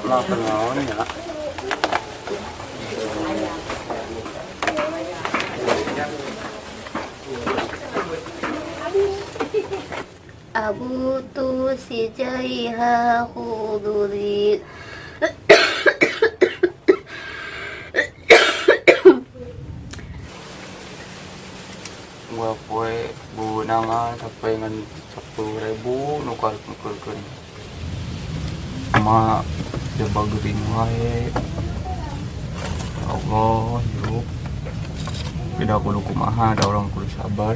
Makan naon ya? Abu tu si jaiha khuduri. Gua poe buunangan sampai ngan 10.000 nu karek nukeurkeun. Ma coba geuring wae. Ya Allah, hirup. Beda kudu kumaha, da urang kudu sabar.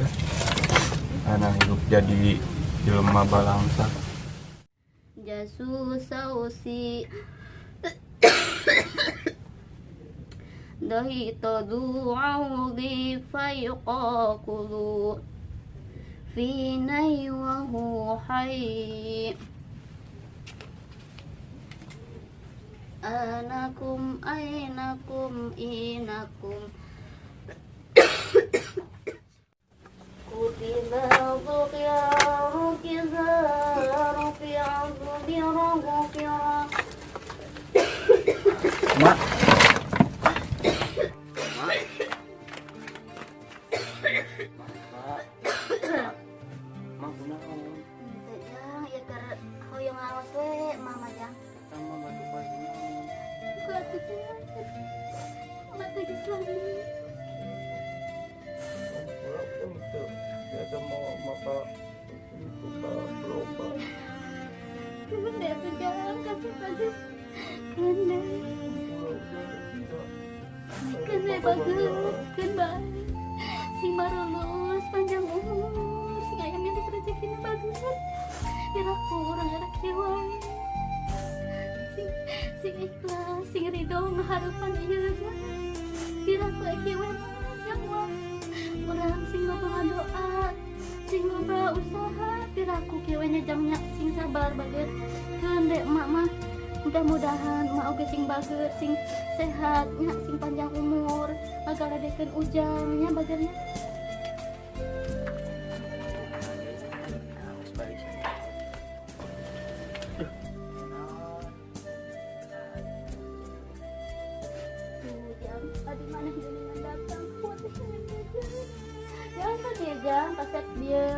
Karena hirup jadi jelema balangsa. Jasu sausi dahi tadu'audi fayqakulu fi naywahu hayy anakum ainakum inakum kutiba dhuqyaru kizaru fi azbirahu fira. Mak. Mak. Mak. Mak kunaon? Teu jang, ieu keur hoyong ngaos we mama jang. Eta mah batuk wae kunaon? Batuk jang. Mama teh geus lami. Biasa mau maka itu ka gerobak. Keun atuh jang, kasih bagus. Keun deh. Keun deh bagus, keun bae. Sing marulus panjang umur, sing aya milik rezekina bagus. Biar aku urang era kieu wae. Sing sing ikhlas, sing ridho ngaharupan ieu jang. Biar aku kieu wae jang mah. Urang sing loba ngadoa, sing loba usaha, biar aku kieu we nya jang nya, sing sabar bager. Keun deh emak mah. Mudah-mudahan emak oge sing bager, sing sehat nya, sing panjang umur, ngagaledekeun ujang nya bagernya. Geus balik sana. Duh. Naon? Tuh, jang, tadi mana geuningan datang kuat teh jang. Jang kan dia jang, kasep dia.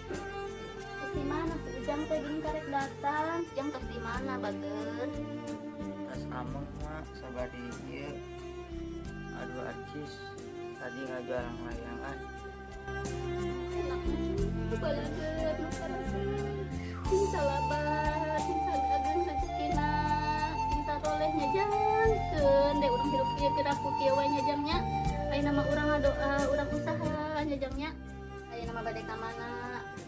Terus di mana si Ujang teh gini karek datang? Jang terus di mana bager? Tas ameng mak sabari ieu adu arcis tadi ngajual layangan. Enak balager nu karasa. Sing salabar, sing sagageun rezekina, sing saroleh nya jang. Keun deh urang hirup ieu keur aku kieu we nya jang nya. Ayeuna mah urang ngadoa, urang usaha nya jang nya. Ayeuna mah bade ka mana?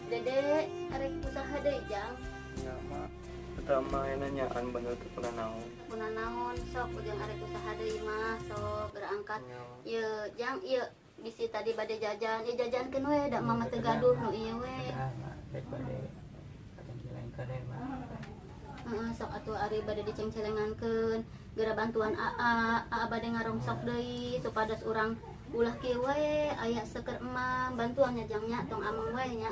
Dede arek usaha deui jang. Ya mak. Pertama yang nanyaan bener tuh pernah naon. Kuna naon sok ujang arek usaha deui mah sok berangkat. Ya, Mak. Ieu jang ieu bisi tadi bade jajan, ieu jajankeun we da mama teu gaduh nu ieu we. Dah mak dek bade kacang deh mak. Heeh, sok atuh ari bade dicengcelengankeun, geura bantuan AA, AA bade ngarongsok deui supados urang ulah kieu we aya seker emam bantuan nya jang nya tong ameng we nya.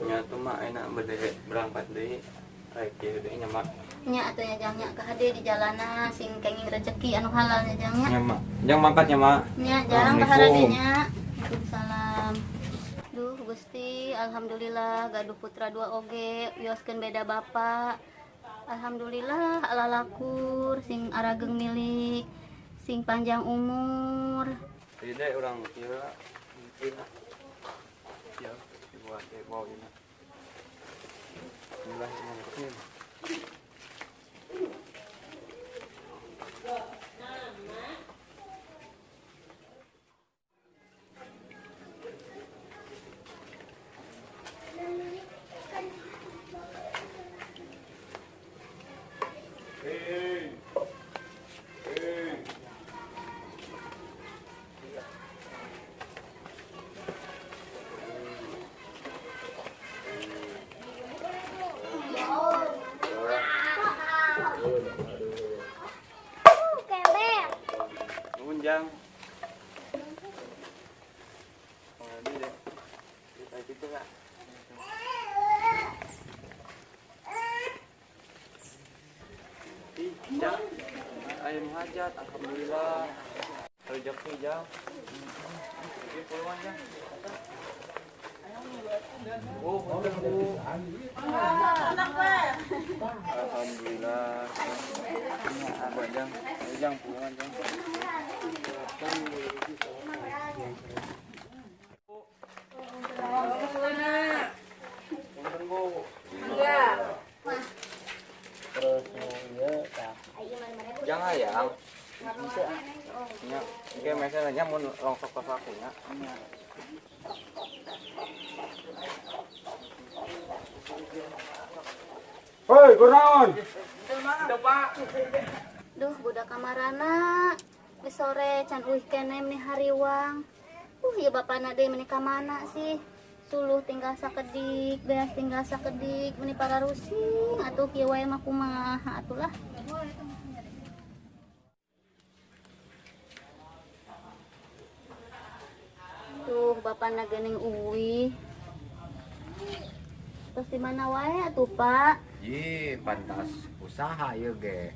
Nya tuh mak enak bade berangkat deui. Rek kieu deui nya mak. Nya atuh nya jang nya kahade di jalanan sing kenging rezeki anu halal nya jang nya. Nya mak. Jang mangkat nya mak. Nya jang Assalamualaikum. kaharade nya. Waalaikumsalam. Duh Gusti, alhamdulillah gaduh putra dua oge, wioskeun beda bapak. Alhamdulillah alalakur sing arageng milik, sing panjang umur. Ieu deh urang ieu ieu. Ya, dibuat deh bau ini. Bismillahirrahmanirrahim. Aya nu hajat, alhamdulillah. Rezeki, Jang. Ieu pulungan, Jang. Oh, punten, Bu. Alhamdulillah. Apa, Jang? Ayo, Jang, pulungan, Jang. Punten, Bu. Terus ieu tah. Jang hayang. Nya, engke meser nya mun rongsok ka saku nya. Hei, kunaon? Itu, Pak. Duh, budak kamarana. Geus sore can uih keneh meni hariwang. Ieu bapana deui meni ka mana sih? Suluh tinggal sakedik, beas tinggal sakedik, meni pararusing atuh kieu wae mah kumaha atuh lah. Tuh, bapana geuning uih. Terus di mana wae atuh, Pak? Ih, pantas usaha ieu ge.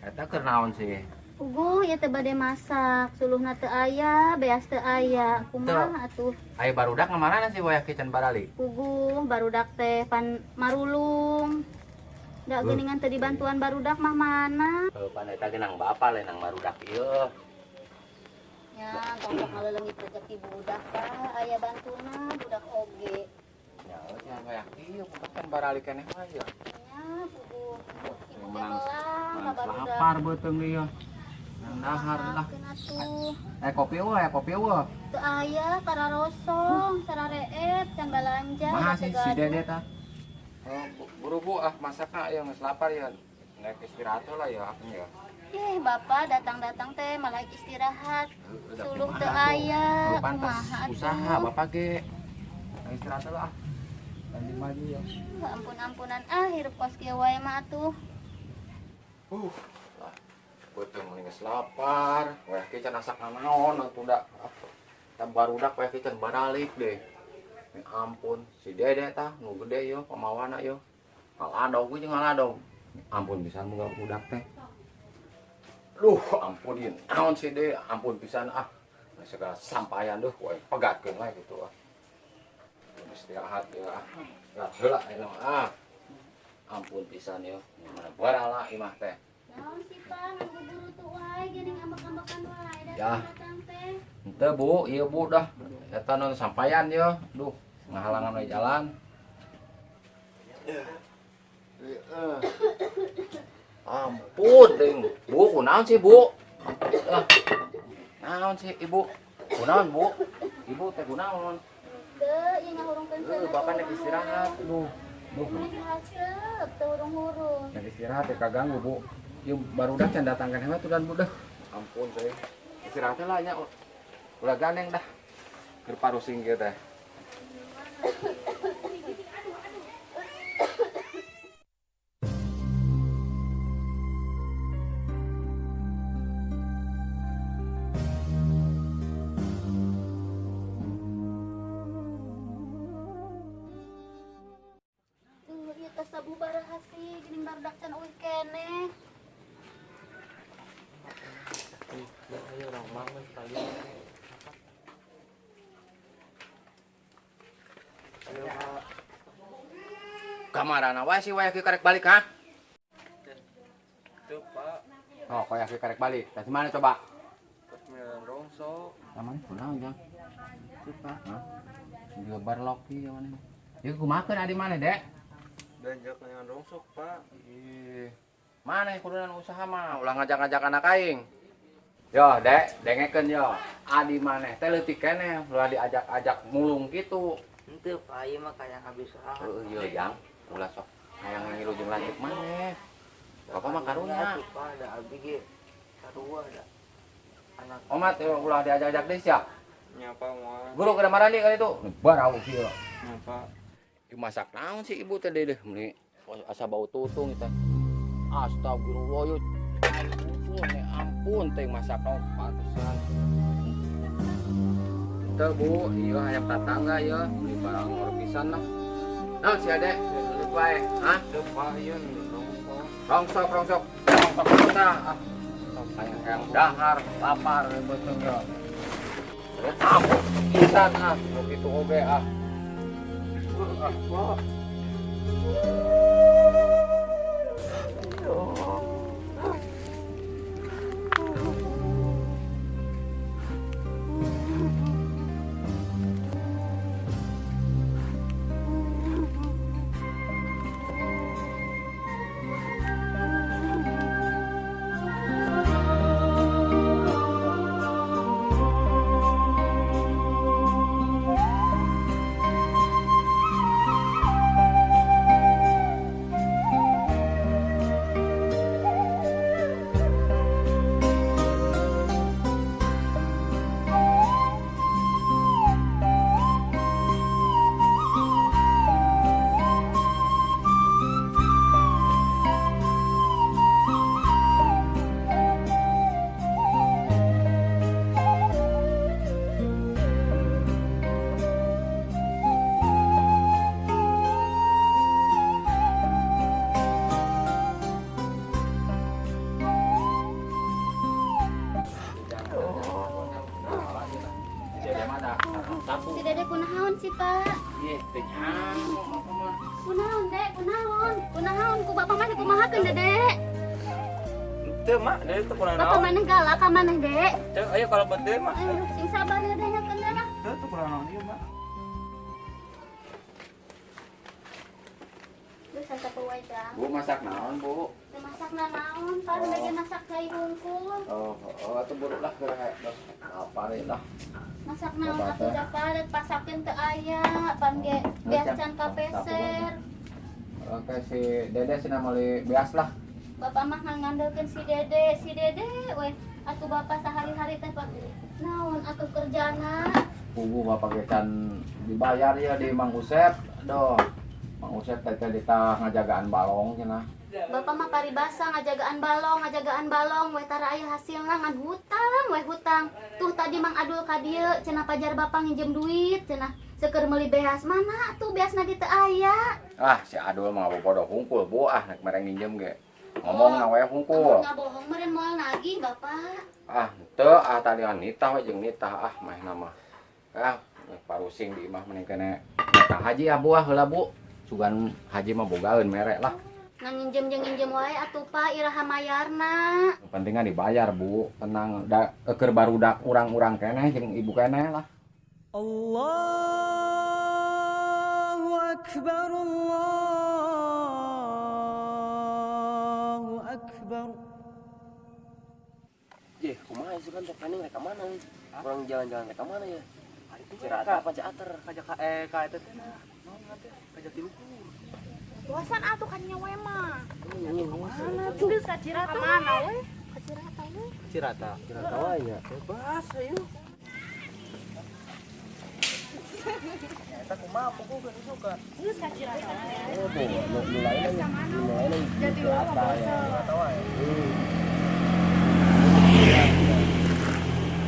Eta keur naon sih? Puguh ieu teh bade masak, suluhna teu aya, beas teu aya. Kumaha atuh? Aya barudak ngamarana sih wayah can barali? Puguh barudak teh pan marulung. Da geuningan teu dibantuan barudak mah mana? Heuh, pan eta ge nang bapa lain nang barudak ieu. Ya, tong sok ngaleleungit rezeki budak Pak, aya bantuna budak oge. Ya, cenah wayah kieu budak can barali keneh mah ieu. Nya puguh. Ibu ge Menang melang ka barudak. lapar beuteung ieu. Nang dahar lah. Makan atuh. Eh kopi eueuh, aya kopi eueuh. Teu aya pararosong, sarareep can balanja. Maha teu sih si gaduh. Dede tah. Oh, buru bu ah masakna ieu geus lapar ya. Naik istirahat lah ya aku ya. Eh, bapak datang-datang teh malah istirahat. Heueuh, da Suluh kumaha teu tuh? aya, Heuh, pantas kumaha atuh? usaha bapak ge. Naik istirahat lah ah. Ganti maju ya. Ampun-ampunan ah hirup kos kieu wae mah atuh. Lah, beuteung mah geus lapar. Wayah kieu can asak nanaon atuh da. Tah barudak wayah kieu can baralik deh. Ya ampun, si Dede tah nu gede yo pamawana yo. Ngaladog ge jeung ngaladog. Ampun pisan boga budak teh. Duh, ampun ieu naon si Dede, ampun pisan ah. Segala sampayan duh, wae pegatkeun wae gitu ah. Istirahat ya ah. Istirahat heula ayeuna mah ah. Ampun pisan yo, mana barala imah teh. Naon sih Pak, nunggu buru tuh wae geuning ambek-ambekan wae Ya. datang-datang teh. Henteu Bu, ieu Bu dah. Eta non sampayan yo. Duh, ngahalangan we jalan. Ampun, ding. Bu, kunaon sih, Bu? Ah, naon sih, Ibu? Kunaon, Bu? Ibu teh kunaon? Teu, ieu ngahurungkeun Heuh, bapak nek istirahat. Duh, duh. Nek haseup teu hurung-hurung. Nek istirahat teh kaganggu, Bu. Ieu barudak can datang keneh we tuh dan Bu dah. Ampun, teh. Istirahat lah nya. Ulah gandeng dah. Keur parusing kieu teh. Duh, ieu teh sabubaraha sih geuning barudak can euih keneh. Ayo orang bangun sekalian. Ayo, Pak. Kamarana wae sih wayah kieu karek balik ha? Tuh, Pak. Oh, wayah kieu karek balik. Tah mana coba? Pas milan rongsok. Namanya kunaon, Jang? Tuh, Pak. Hah? Juga barlok ieu maneh. Ieu kumaha adi maneh, Dek? Danjak dengan rongsok, Pak. Ih, mana kudunan usaha mah ulah ngajak-ngajak anak aing. Yo, Dek, dengekeun yo. Adi maneh teh leutik keneh, ulah diajak-ajak mulung kitu. Henteu Pak, ieu mah kayang habis usaha. Heueuh ieu, Jang. Ulah sok hayang ngilu jeung lanceuk maneh. Bapak mah karunya. Atuh Pak, da abi ge sarua da. Anak Omat yo ulah diajak-ajak deui sia. Nya, Pak, moal. Guru kada marani kali itu. Barau kieu. Nya, Pak. Ieu masak naon sih ibu teh deh meuni asa bau tutung teh. Astagfirullah yo. Ampun, ya ampun teh masak naon pantesan. Teu Bu, ieu hayang tatangga ieu meuni barang ngor pisan lah. Naon si Ade? Leutik wae, hah? Tuh, Pak, ieu rongsok. Rongsok, rongsok. Tong ka kota. Ah. Hayang dahar, lapar betul ya. Aku pisan ah, nu kitu oge ah. Ah, Si Dede kunaon sih, Pak? Ih, teu nyaho apa mah. Kunaon, Dek? Kunaon? Kunaon ku bapak mah dikumahakeun, Dede? Teu, Mak, Dede teu kunaon. Bapak maneh galak ka maneh, Dek? Teu, ayo kalau teu, Mak. Ayo, sing sabar ya, Dek, nya lah. Teu teu kunaon ieu, Mak. Duh, sasapu wae, Jang. Bu masak naon, Bu? Teu masak naon, Pak, lagi masak cai hungkul. Oh, oh, atuh buru lah geura lapar lah. Masak naon atuh dapat pasakeun teu aya, pan ge beas can kapeser. Oke, si Dede sina meuli beas lah. Bapak mah ngandelkeun si Dede weh atuh bapak sehari-hari teh Pak. Naon atuh kerjana? Pugu bapak ge can dibayar ya di Mang Usep. Aduh. Mang Usep teh ditah ngajagaan balong cenah. Bapak mah paribasa ngajagaan balong weh tara aya hasilna ngan hutang weh hutang. Tuh tadi Mang Adul ka dieu cenah pajar bapak nginjem duit cenah seueur meuli beas mana tuh beasna ge teu aya. Ah si Adul mah bodoh hungkul bu ah nek mere nginjem ge. Ngomongna we hungkul. Ngomongna bohong meureun moal nagih bapak. Ah henteu ah tadi nitah we jeung nitah ah maehna mah. Ah parusing di imah mending kene nitah haji ah bu ah heula bu. Sugan haji mah bogaeun mere lah. Ngan nginjem jeung nginjem wae atuh Pak iraha mayarna. Pentingna dibayar Bu, tenang da keur barudak urang-urang keneh jeung ibu keneh lah. Allahu akbar Allahu akbar. Jeh, kumaha sih kan planning rek ka mana? Urang jalan-jalan rek ka mana ya? Cirata apa Ciater? Ka eta teh nah. Naon teh? Ka Jatiluhur. Puasan atuh kan nyawa mah. Mana tuh? Geus ka Cirata mana we? Ka Cirata we. Cirata. Cirata wae nya. Bebas ayo. Eta kumaha puguh geus suka. Geus ka Cirata wae. Oh, bu, nu lain nu lain Jatiluhur mah bosen. Cirata wae.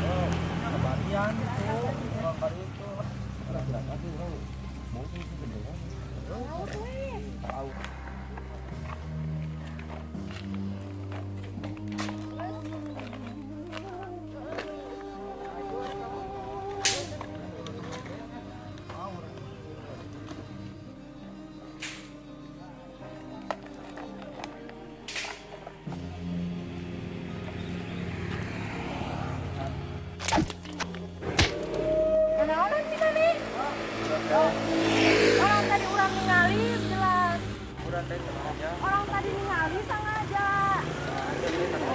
Oh, kebarian tuh, urang kari itu. Cirata tuh urang bosen sih bener. Tahu. Naonan sih maneh? Orang tadi urang ningali jelas. Urang teh sengaja. Orang tadi ningali sengaja. Nah,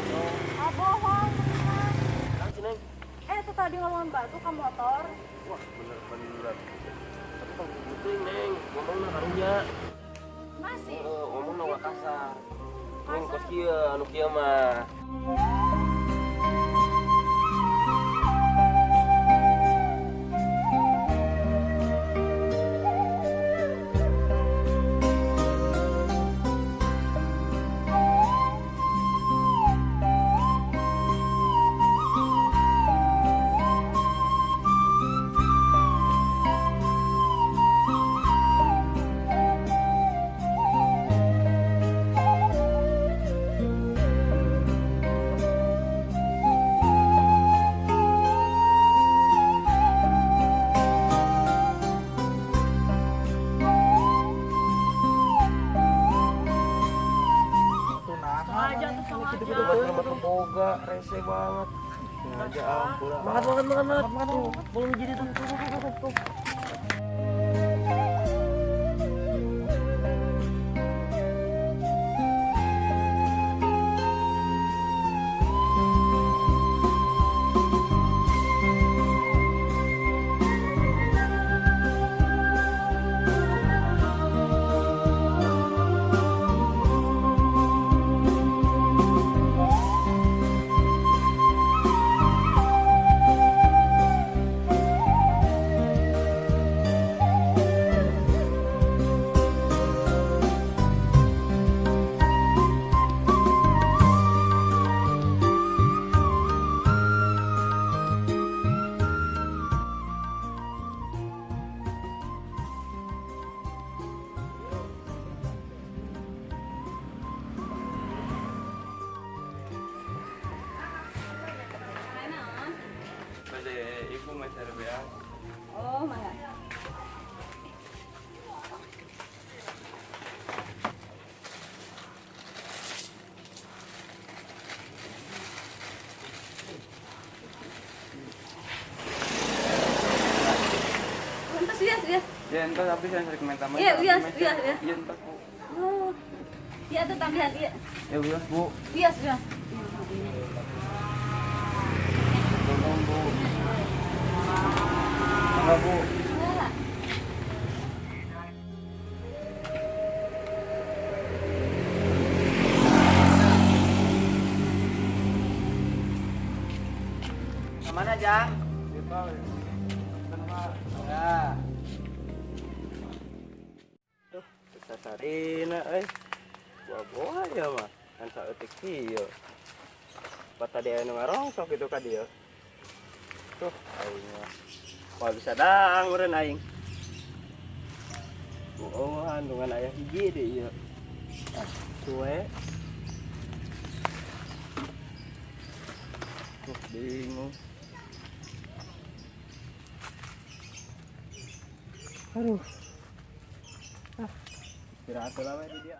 Oh, bohong. Naon sih, Neng? Itu tadi ngomongin batu ke motor. Wah, bener-bener. Tapi tong kubutuin, Neng. Ngomongna karunya. Masih. Heeh, ngomongna ulah kasar. Neng kos kieu anu kieu mah. boga, rese banget. Sengaja ampura. Makan makan makan makan. Makan. Tuh, belum jadi tuh. Tuh, tuh, tuh, tuh. Ibu masih ada BA. Oh, mangga. Entos iya, iya. Ya entos tapi saya sering minta Iya, iya, iya, iya. Iya entos, Bu. Oh. Iya tuh tambahan, iya. Ya iya, Bu. Iya, iya. Tolong, Bu. Mangga, Bu. Enggak. Kemana, Jang? Ya. Duh, sasarina euy. Buah-buah ya mah. Kan saeutik kieu. Pat tadi anu ngarongsok gitu ka dieu. Tuh, aing mah. Wah bisa dang meureun aing. Bohongan dengan ayah hiji deh ieu. Ah, suwe. Tuh, bingung. Aduh. Ah, istirahat lah we di dia.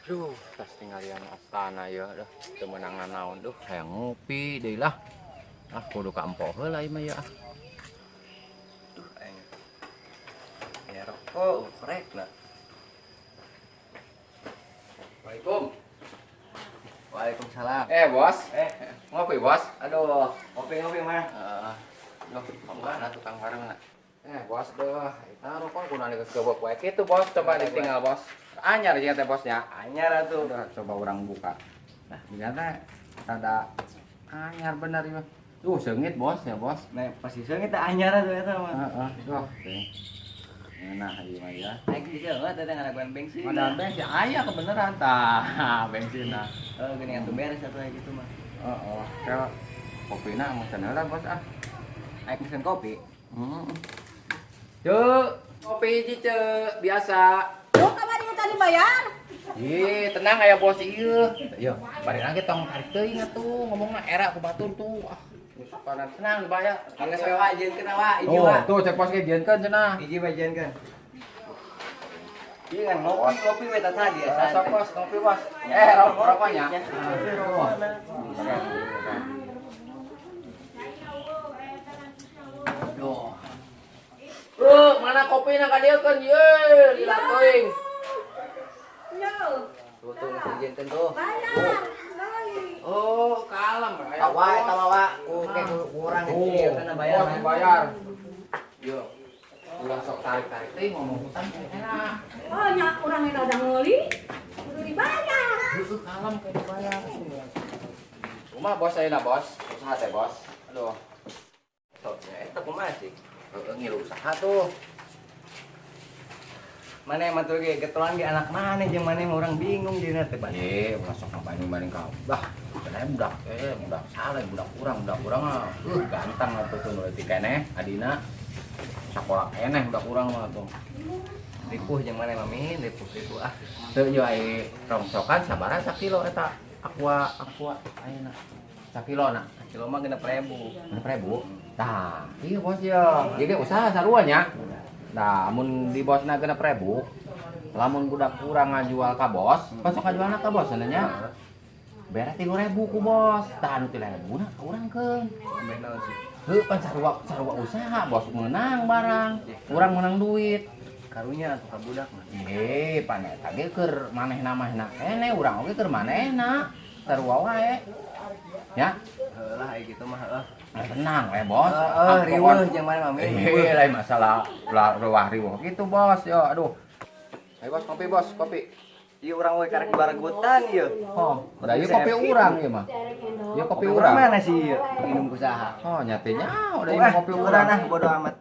Duh, tas tinggalian astana ya, duh, teu meunang nanaon, duh, hayang ngopi deui lah. Ah, kudu ka empok heula ieu mah ya. Duh, aing. Ya rokok korek lah. Waalaikum. Waalaikumsalam. Bos. Ngopi, Bos. Aduh, ngopi-ngopi mah. Heeh. Duh, kemana tukang warung na? Bos, duh, eta rokok kudu geus gebek wae kitu, Bos. Coba ditinggal, Bos. Anyar ieu teh bosnya. Anyar atuh. Udah coba orang buka. Nah, ternyata rada anyar bener ieu. Tuh seungit bos ya bos. Nah, pasti seungit teh anyar atuh eta mah. Heeh, tuh. Nah, ieu mah ya. Aing bisa banget teh ngalaguan bensin. Modal bensin aya kebeneran tah, bensinna. Oh, geuning atuh beres atuh aya gitu mah. Heeh, oh, kopina mesen heula bos ah. Aing mesen kopi. Heeh. Ceu, kopi hiji ceu, biasa. Duh, kamari tadi bayar. Ih, tenang aya bos ieu. Yo, bari lagi tong tarik teuing atuh ngomongna era ku batur tuh. Ah, geus panan tenang dibayar. Geus we wa jieunkeun wa, hiji Tuh, wa. tuh cek bos ge jieunkeun cenah. Hiji wa jieunkeun. Iya kan ngopi ngopi we tah tadi ya. Sok bos, ngopi bos. Rokoknya. Duh. Mana kopina ka dieu keun ye, lila teuing. Yo. Tuh tuh geus dijieunkeun tuh. Bayar. Oh, kalem. Tawa eta mah wa, ku ke kurang Oh, kana bayar. bos, bayar. Yo. Ulah sok tarik-tarik teh ngomong hutang enak. Oh, nya urang eta udah ngeuli. Kudu dibayar. Heeh, kalem kayak dibayar. Kumaha bos ayeuna bos? Usaha teh bos. Aduh. Sok nya eta kumaha sih? Heeh, ngilu usaha tuh. Mana yang matul ge getolan ge anak mana jeung mana urang bingung dina teh ban. Ulah sok ngabanding-banding ka. Bah, cenah budak budak saleh, budak urang mah. Ganteng atuh tuh nu leutik keneh adina. Sakola keneh budak urang mah tuh. Ripuh jeung mana mah min, ripuh ripuh ah. Teu ieu ai rongsokan sabaraha sakilo eta aqua ayeuna. Sakilo na. Sakilo mah 6.000. 6.000. Tah, ieu bos ye. Ieu ge usaha sarua nya. Nah, mun di bosna 6.000, lamun budak urang ngajual ka bos, pan sok ngajualna ka bos nya. Bere 3.000 ku bos. Tah anu 3.000 na ka urang keun. Ambeh naon sih? Heuh, pan sarua usaha, bos meunang barang, urang meunang duit. Karunya atuh ka budak mah. Pan eta ge keur manehna mah keneh, urang oge keur manehna. Sarua wae. Ya. Heuh lah aya kitu mah heuh. Nah, tenang we bos. Heeh, riweuh jeung mana mah min. Lain masalah ruah riweuh gitu bos yo aduh. Ayo bos kopi bos, kopi. Ieu urang we karek baragutan ieu. Oh, da ieu kopi urang ieu mah. Ieu kopi urang. Mana sih ieu? Minum ku saha? Oh, nyate nya udah ieu kopi urang. Ah, bodo amat.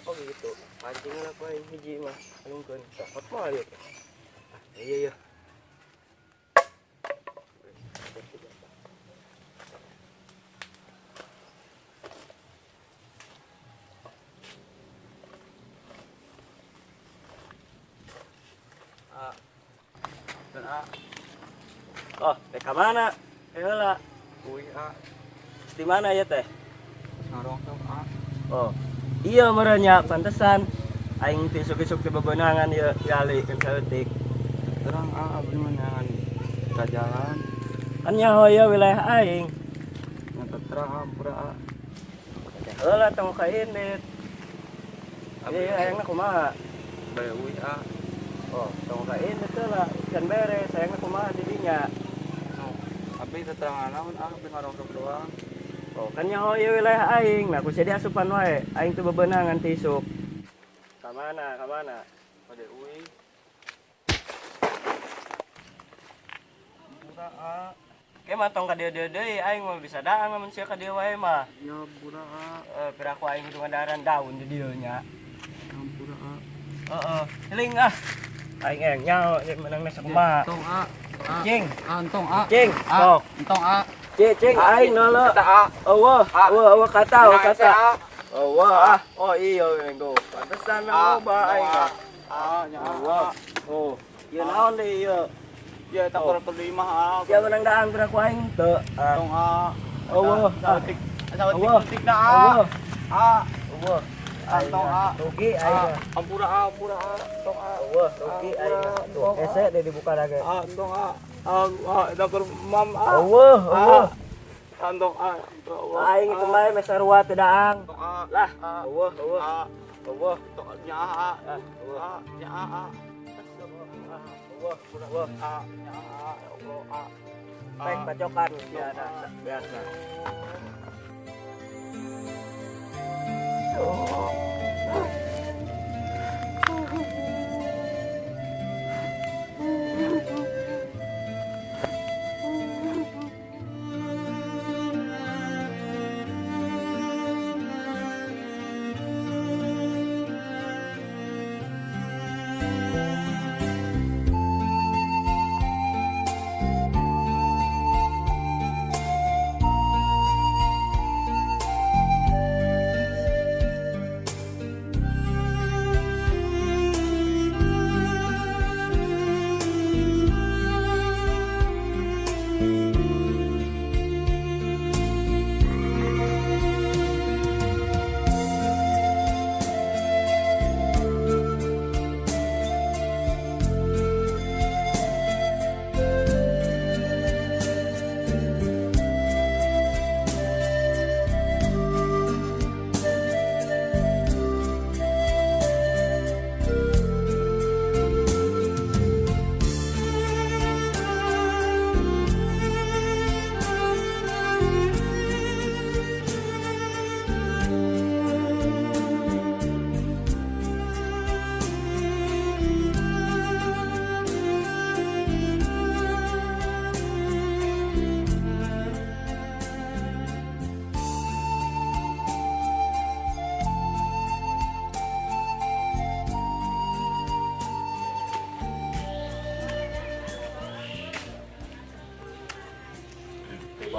Oh gitu, pancing lah kau ini hiji mah, alungkeun cokot mah lieu. Iya iya. A. Dan A. Oh, teh ka mana? Heula. Uy A. Di mana ya teh? Ngarongtok A. Oh. Iya merenya pantesan aing teh isuk-isuk teh bebenangan ieu gali kan saeutik. Terang A abdi meunangan ka jalan. Kan nyaho ieu wilayah aing. Nya terang hampura A. Heula tong ka indit. Iya hayangna kumaha? Bade uih A. Oh, tong ka indit heula can beres hayangna kumaha di dinya. Oh, abdi teterangan naon A abdi ngarongkok doang. Oh, kan nyaho ieu wilayah aing, nah ku sia diasupan wae. Aing teu bebenangan ti isuk. Ka mana? Ka mana? Bade uih. Hampura A. Ke mah tong ka dieu-dieu deui, aing mah bisa daang lamun sia ka dieu wae mah. Ya hampura A. Piraku aing kudu ngadaran daun di dieu nya. Hampura A. Heeh, heling ah. Aing yang nyaho ieu meunangna sakumaha. Tong A. Cing. Antong A. Cing. Sok. Entong A. Cing, aing nolo. Kata A. Eueuh, eueuh kata, eueuh kata. Eueuh ah. Oh iya minggu. Pantesan loba aing. A nya A. Oh, ieu naon deui ieu? Ieu eta kurang lima A. Sia meunang daang pira ku aing teu. Tong A. Eueuh, saeutik. Saeutik na A. A. Eueuh. Antong A. Rugi aing. Ampura A, ampura A. Tong A. Eueuh, rugi aing. Tuh, hese deui dibuka lagi. A, tong A. A, eta keur mam A. Eueuh, eueuh. Antong A. Aing itu mah meh sarua teu daang. Tong A. Lah, eueuh, eueuh. Eueuh, tong nya A. A, nya A. Eueuh, eueuh. A, nya A, ya Allah A. Baik bacokan biasa, biasa.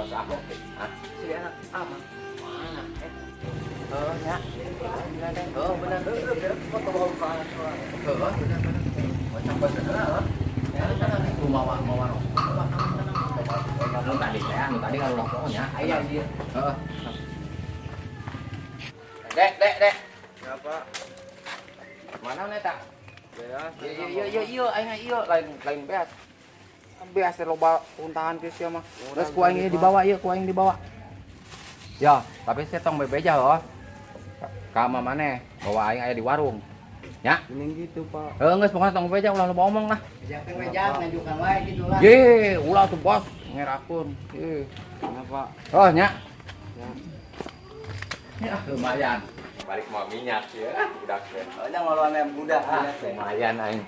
Bos aku. Hah? Si anak ama. Mana? Oh, nya. Oh, benar. Foto bawa ke anak sekolah. Heeh, benar benar. Macam bos heeh. Ya, tenang itu mawa mawa rokok. Nu tadi teh, nu tadi kalau rokoknya. Aya dia. Heeh. Dek, dek, dek. Ya, Pak. Mana neta? Beas. Iya iya iya iya aing iya lain lain beas. Beas teh loba untahan kieu sia mah. Geus ku aing ieu dibawa ieu ku aing dibawa. Ya, tapi saya tong bebeja heuh. Ka maneh bawa aing aya di warung. Ya. Mending gitu, Pak. Heuh geus pokona tong bebeja ulah loba omong lah. Jangan beja ngajukan wae kitu lah. Ye, ulah tuh bos ngerakeun. Ye. Kenapa? Oh nya. Ya. Ya lumayan. Balik mau minyak ya, budak teh. Oh, nya ngoluan budak Ah, lumayan aing.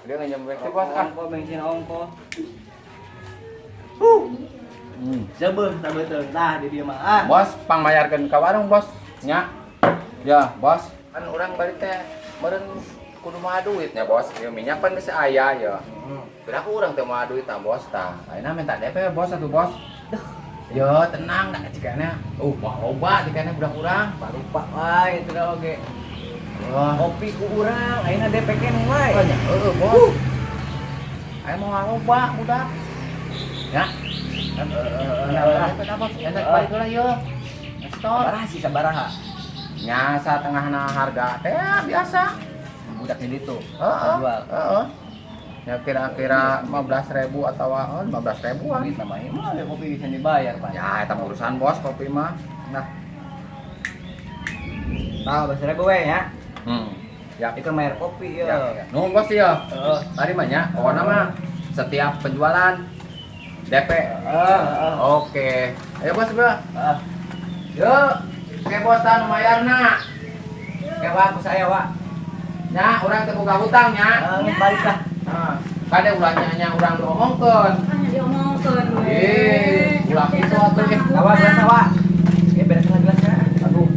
Dia ngenyem teh bos ah. Ongko bensin ongko. Hmm. Sebeuh sabeuteuh tah di dieu mah. Ah. Bos, pangmayarkeun ka warung, Bos. Nya. Ya, Bos. Kan urang balik teh meureun kudu maha duit nya, Bos. Ya minyak pan geus aya ya. Berapa urang teh maha duit tah, Bos tah. Ayeuna minta DP Bos atuh, Bos. Ya, tenang dah cikana. Mah loba cikana budak urang. Barupak wae itu dah oge. Wah, Kopi ku urang ayeuna DP keneh wae. nya heueuh, Bos. Aya mau loba budak. Ya. Heeh, DP tah, Bos. Enak balik heula yeuh. Store. Sabaraha sih sabaraha? Nya satengahna harga teh biasa. Budak di ditu. Heeh. Jual. Heeh. Ya kira-kira 15.000 atau 15 ribuan. Duit namanya mah ya kopi bisa dibayar, Pak. Ya, eta urusan bos kopi mah. Nah, Tahu bahasa ribu we ya. Ya. Itu bayar kopi ya. Ya. Nuhun bos ya. Heeh. Tadi mah nya, pokoknya mah setiap penjualan DP. Heeh. Oke. Ayo bos, bro. Heeh. Yuk. Oke bos, tan lumayan na. Oke, Pak, ku saya, Pak. Nya, urang teu boga hutang nya. Heeh, balik lah. Nah, kade ulah nya urang diomongkeun. Hanya diomongkeun we. Eh, ulah kitu atuh eh. Kawan biasa, Pak. Ya beres lah gelasnya. Aduh.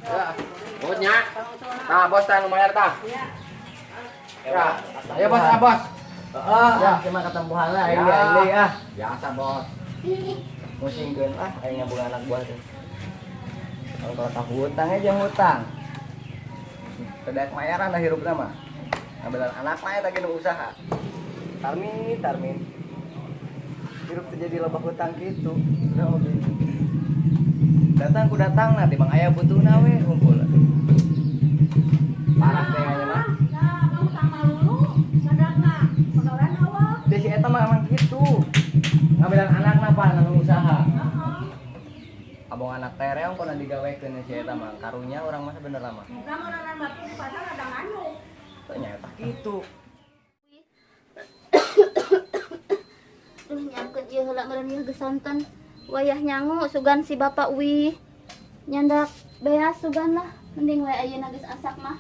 Ya, bos nya. Nah, bos tan lumayan tah. Ya. Ayo bos, ah, bos. Heeh, Ya. cuma ketempuhan lah aing Ya. deui ah. Biasa, bos. Musingkeun ah aing nyambung anak buah teh. Kalau tahu hutang aja hutang. Tidak mayaran dah hirupna mah. Ambilan anak mah eta nu usaha. Tarmin, tarmin. Hirup teh jadi loba hutang kitu. Udah oge. Datang ku datang nanti bang aya butuhna we kumpul. Parah teh aya mah. Nah, kamu tambah lulu, sadakna, pegawaian awal. Teh si eta mah emang kitu. Ngambilan anakna pan anu usaha. Heeh. Abong anak teh reong kono digawekeun si eta mah. Karunya urang mah sebenerna mah. Muka meureunan batur di pasar ada nganyuk. Teh nya eta kitu. Duh nyangkeun ieu heula meureun ieu geus sonten. Wayah nyangu sugan si bapak wih. Nyandak beas sugan lah. Mending we ayeuna geus asak mah.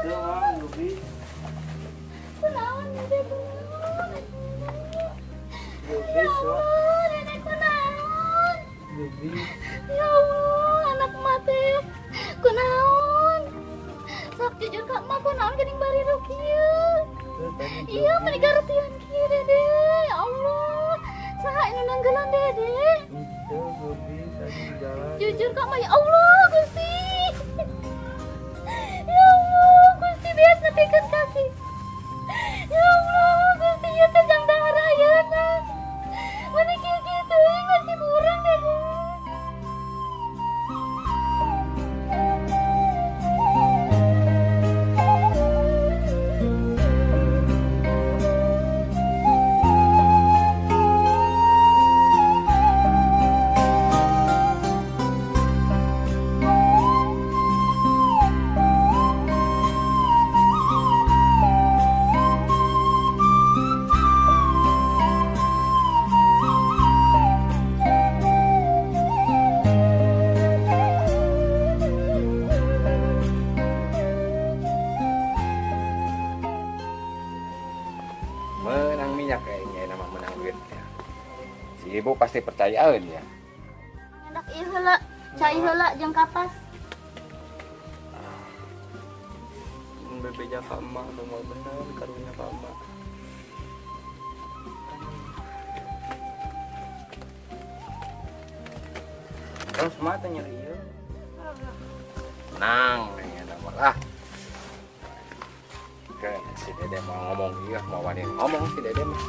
Kunaon, makan kunaon. Kunaon, Dede, kunaon. Ya Allah, Dede kunaon. Ya Allah, anak mate. Kunaon. Sok jujur ka emak kunaon geuning bari kieu. Iya, meni garetian kieu Dede. Ya Allah. Saha anu nanggelan Dede? Jujur ka emak ya Allah, Gusti. Ya Allah, Gusti beas nepikeun kaki. Ya Allah, Gusti ieu teh jang dahar ayeuna. Meni kieu kieu teuing masih burang Dede. Menang minyak kayaknya nama menang duit ya. Si ibu pasti percayaan ya. Ieu heula, cai heula jeung kapas. Bebeja ka emak nu mah bener karunya ka emak. Terus mah teh nyeri ieu. Menang nih ada mah ah. Oke, si Dede mau ngomong, iya mau wani ngomong si Dede mah.